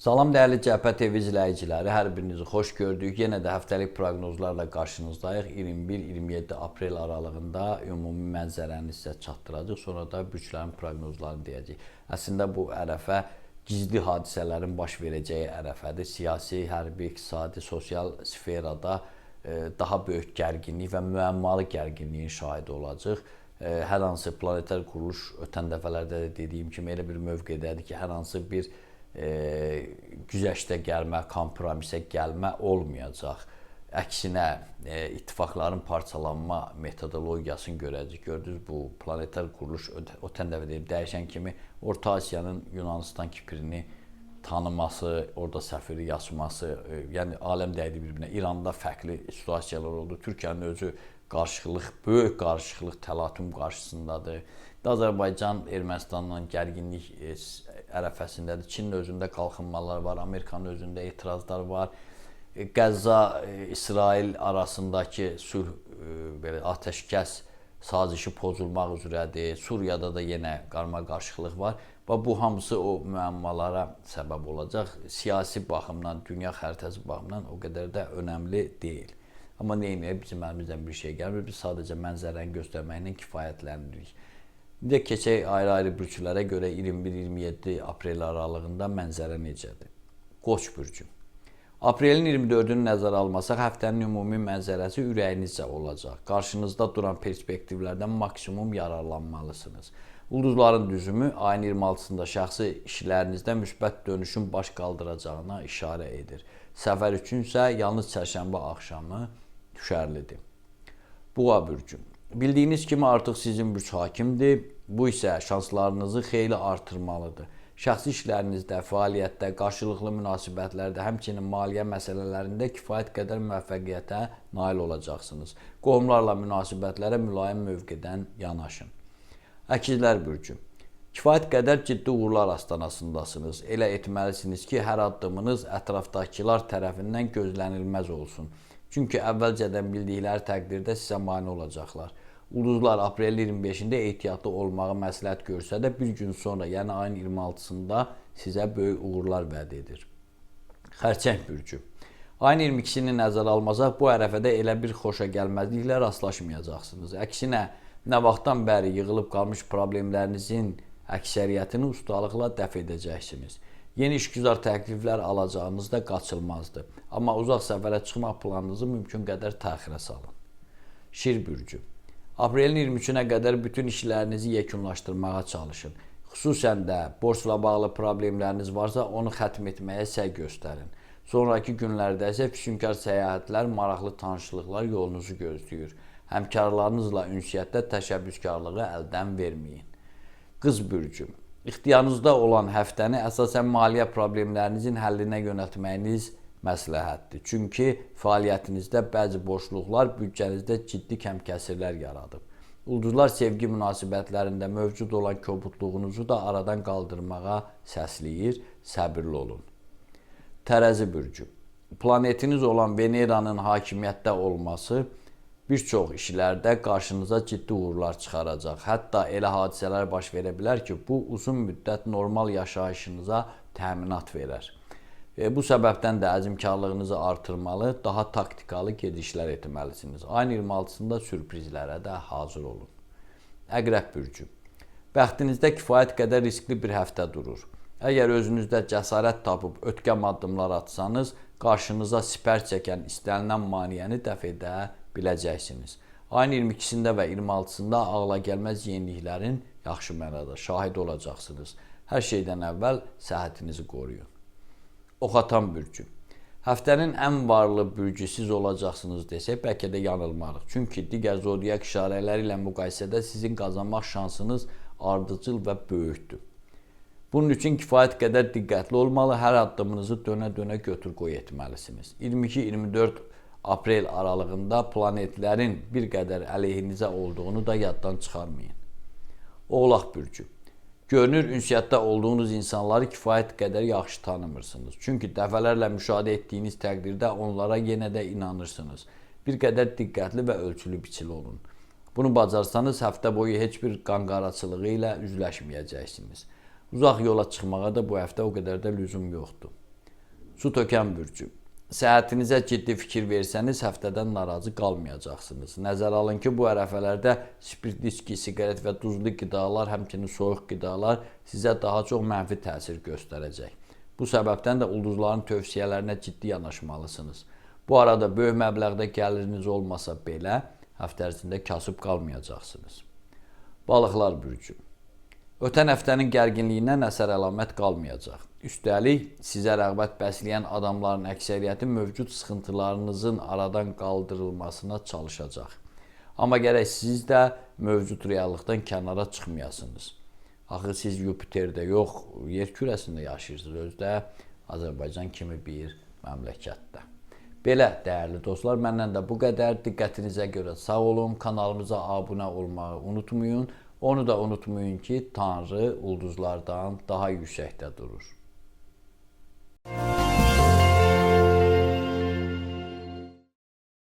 Salam dəyərli Cəbhə TV izləyiciləri, hər birinizi xoş gördük. Yenə də həftəlik proqnozlarla qarşınızdayıq. 21-27 aprel aralığında ümumi mənzərəni sizə çatdıracağıq. Sonra da bürclərin proqnozlarını deyəcəyik. Əslində bu ərəfə gizli hadisələrin baş verəcəyi ərəfədir. Siyasi, hərbi, iqtisadi, sosial sferada daha böyük gərginlik və müəmmalı gərginliyin şahidi olacağıq. Hər hansı planeter quruluş ötən dəfələrdə də dediyim kimi elə bir mövqedədir ki, hər hansı bir güzəştə gəlmə, kompromisə gəlmə olmayacaq. Əksinə ittifaqların parçalanma metodologiyasını görəcəyik. Gördünüz, bu planeter quruluş ötən dəfə deyim, dəyişən kimi Orta Asiyanın Yunanistan Kiprini tanıması, orada səfiri yasması, yəni aləm dəydi bir-birinə. İranda fərqli situasiyalar oldu. Türkiyənin özü qarışıqlıq, böyük qarışıqlıq, təlatüm qarşısındadır. Azərbaycan Ermənistanla gərginlik ərəfəsindədir. Çinin özündə qalxınmalar var, Amerikanın özündə etirazlar var. Qəzza, İsrail arasındakı sülh, belə atəşkəs sazişi pozulmaq üzrədir. Suriyada da yenə qarma-qarışıqlıq var və bu hamısı o müəmmalara səbəb olacaq. Siyasi baxımdan, dünya xəritəsi baxımından o qədər də önəmli deyil. Amma nə bizim əlimizdən bir şey gəlmir. Biz sadəcə mənzərəni göstərməklə kifayətlənirik. İndi keçək ayrı-ayrı bürclərə görə 21-27 aprel aralığında mənzərə necədir? Qoç bürcü. Aprelin 24-ünü nəzərə almasaq, həftənin ümumi mənzərəsi ürəyinizcə olacaq. Qarşınızda duran perspektivlərdən maksimum yararlanmalısınız. Ulduzların düzümü ayın 26-sında şəxsi işlərinizdə müsbət dönüşün baş qaldıracağına işarə edir. Səfər üçün isə yalnız çərşənbə axşamı düşərlidir. Boğa bürcü. Bildiyiniz kimi artıq sizin bürc hakimdir. Bu isə şanslarınızı xeyli artırmalıdır. Şəxsi işlərinizdə, fəaliyyətdə, qarşılıqlı münasibətlərdə, həmçinin maliyyə məsələlərində kifayət qədər müvəffəqiyyətə nail olacaqsınız. Qohumlarla münasibətlərə mülayim mövqedən yanaşın. Əkizlər bürcü. Kifayət qədər ciddi uğurlar astanasındasınız. Elə etməlisiniz ki, hər addımınız ətrafdakılar tərəfindən gözlənilməz olsun. Çünki əvvəlcədən bildikləri təqdirdə sizə mane olacaqlar. Ulduzlar aprelin 25-də ehtiyatlı olmağı məsləhət görsə də bir gün sonra, yəni ayın 26-sında sizə böyük uğurlar vəd edir. Xərçəng bürcü. Ayın 22-sini nəzərə almasaq, bu ərəfədə elə bir xoşagəlməzliklə rastlaşmayacaqsınız. Əksinə, nə vaxtdan bəri yığılıb qalmış problemlərinizin əksəriyyətini ustalıqla dəf edəcəksiniz. Yeni işgüzar təkliflər alacağınız da qaçılmazdır. Amma uzaq səfərə çıxmaq planınızı mümkün qədər təxirə salın. Şir bürcü. Aprelin 23-nə qədər bütün işlərinizi yekunlaşdırmağa çalışın. Xüsusən də borcla bağlı problemləriniz varsa, onu xətm etməyə səy göstərin. Sonrakı günlərdə isə füsunkar səyahətlər, maraqlı tanışlıqlar yolunuzu gözləyir. Həmkarlarınızla ünsiyyətdə təşəbbüskarlığı əldən verməyin. Qız bürcü. İxtiyarınızda olan həftəni əsasən maliyyə problemlərinizin həllinə yönəltməyiniz məsləhətdir. Çünki fəaliyyətinizdə bəzi boşluqlar büdcənizdə ciddi kəmkəsirlər yaradıb. Ulduzlar sevgi münasibətlərində mövcud olan kobudluğunuzu da aradan qaldırmağa səsləyir. Səbirli olun. Tərəzi bürcü. Planetiniz olan Veneranın hakimiyyətdə olması bir çox işlərdə qarşınıza ciddi uğurlar çıxaracaq. Hətta elə hadisələr baş verə bilər ki, bu uzun müddət normal yaşayışınıza təminat verər. Bu səbəbdən də əzmkarlığınızı artırmalı, daha taktikalı gedişlər etməlisiniz. Ayın 26-sında sürprizlərə də hazır olun. Əqrəb bürcü. Bəxtinizdə kifayət qədər riskli bir həftə durur. Əgər özünüzdə cəsarət tapıb ötkəm addımlar atsanız, qarşınıza sipər çəkən istənilən maneəni dəf edə biləcəksiniz. Ayın 22-sində və 26-sında ağla gəlməz yeniliklərin yaxşı mənada şahid olacaqsınız. Hər şeydən əvvəl səhhətinizi qoruyun. Oxatan bürcü. Həftənin ən varlı bürcü siz olacaqsınız desək, bəlkə də yanılmarıq. Çünki digər zodiak işarələri ilə müqayisədə sizin qazanmaq şansınız ardıcıl və böyükdür. Bunun üçün kifayət qədər diqqətli olmalı, hər addımınızı dönə-dönə götür-qoy etməlisiniz. 22-24 aprel aralığında planetlərin bir qədər əleyhinizə olduğunu da yaddan çıxarmayın. Oğlaq bürcü. Görünür, ünsiyyətdə olduğunuz insanları kifayət qədər yaxşı tanımırsınız. Çünki dəfələrlə müşahidə etdiyiniz təqdirdə onlara yenə də inanırsınız. Bir qədər diqqətli və ölçülü biçili olun. Bunu bacarsanız həftə boyu heç bir qanqaraçılığı ilə üzləşməyəcəksiniz. Uzaq yola çıxmağa da bu həftə o qədər də lüzum yoxdur. Su tökən bürcü. Səhhətinizə ciddi fikir versəniz, həftədən narazı qalmayacaqsınız. Nəzərə alın ki, bu ərəfələrdə spirtli içki, siqaret və duzlu qidalar, həmçinin soyuq qidalar sizə daha çox mənfi təsir göstərəcək. Bu səbəbdən də ulduzların tövsiyələrinə ciddi yanaşmalısınız. Bu arada böyük məbləğdə gəliriniz olmasa belə, həftə ərzində kasıb qalmayacaqsınız. Balıqlar bürcü. Ötən həftənin gərginliyindən əsər əlamət qalmayacaq. Üstəlik, sizə rəğbət bəsləyən adamların əksəriyyəti mövcud sıxıntılarınızın aradan qaldırılmasına çalışacaq. Amma gərək siz də mövcud reallıqdan kənara çıxmayasınız. Axı siz Yupiterdə yox, yer kürəsində yaşayırsınız, özü də Azərbaycan kimi bir məmləkətdə. Belə, dəyərli dostlar, məndən də bu qədər. Diqqətinizə görə sağ olun. Kanalımıza abunə olmağı unutmayın. Onu da unutmayın ki, Tanrı ulduzlardan daha yüksəkdə durur.